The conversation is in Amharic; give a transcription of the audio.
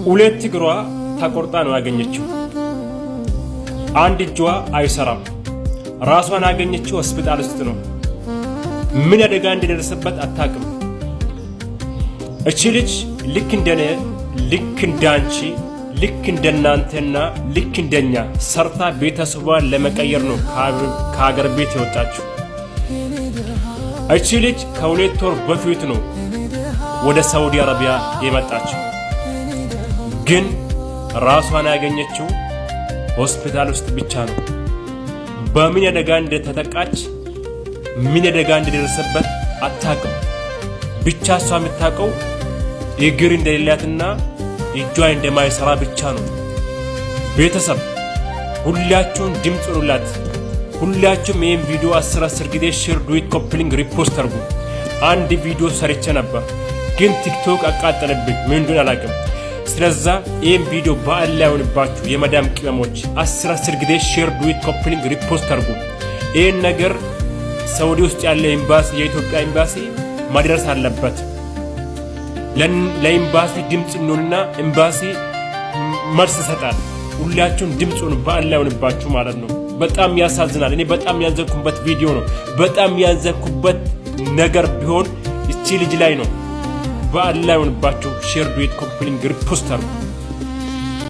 ሁለት እግሯ ተቆርጣ ነው ያገኘችው። አንድ እጇ አይሰራም። ራሷን ያገኘችው ሆስፒታል ውስጥ ነው። ምን አደጋ እንደደረሰበት አታውቅም። እቺ ልጅ ልክ እንደኔ፣ ልክ እንዳንቺ፣ ልክ እንደናንተና ልክ እንደኛ ሰርታ ቤተሰቧን ለመቀየር ነው ከሀገር ቤት የወጣችው። እቺ ልጅ ከ2 ወር በፊት ነው ወደ ሳውዲ አረቢያ የመጣችው፣ ግን ራሷን ያገኘችው ሆስፒታል ውስጥ ብቻ ነው። በምን አደጋ እንደተጠቃች፣ ምን አደጋ እንደደረሰበት አታውቅም። ብቻ እሷ የምታውቀው እግር እንደሌላትና እጇ እንደማይሰራ ብቻ ነው። ቤተሰብ ሁላችሁም ድምፅ ሁኑላት። ሁላችሁም ይህን ቪዲዮ 10 10 ጊዜ share፣ duet፣ copy link፣ repost አድርጉ። አንድ ቪዲዮ ሰርቼ ነበር፣ ግን ቲክቶክ አቃጠለብኝ። ምን እንደሆነ አላውቅም። ስለዛ ይህን ቪዲዮ በአላህ ይሁንባችሁ የመዳም ቅመሞች 10 10 ጊዜ share፣ duet፣ copy link፣ repost አድርጉ። ይህን ነገር ሳውዲ ውስጥ ያለ ኤምባሲ፣ የኢትዮጵያ ኤምባሲ ማድረስ አለበት። ለኤምባሲ ድምፅ እንሆንና ኤምባሲ መልስ ይሰጣል። ሁላችሁም ድምፅ ሁኑ፣ በአላህ ይሁንባችሁ ማለት ነው። በጣም ያሳዝናል። እኔ በጣም ያዘንኩበት ቪዲዮ ነው። በጣም ያዘንኩበት ነገር ቢሆን እቺ ልጅ ላይ ነው። በአላህ ይሁንባችሁ። Share፣ duet፣ copy link፣ repost አድርጉ።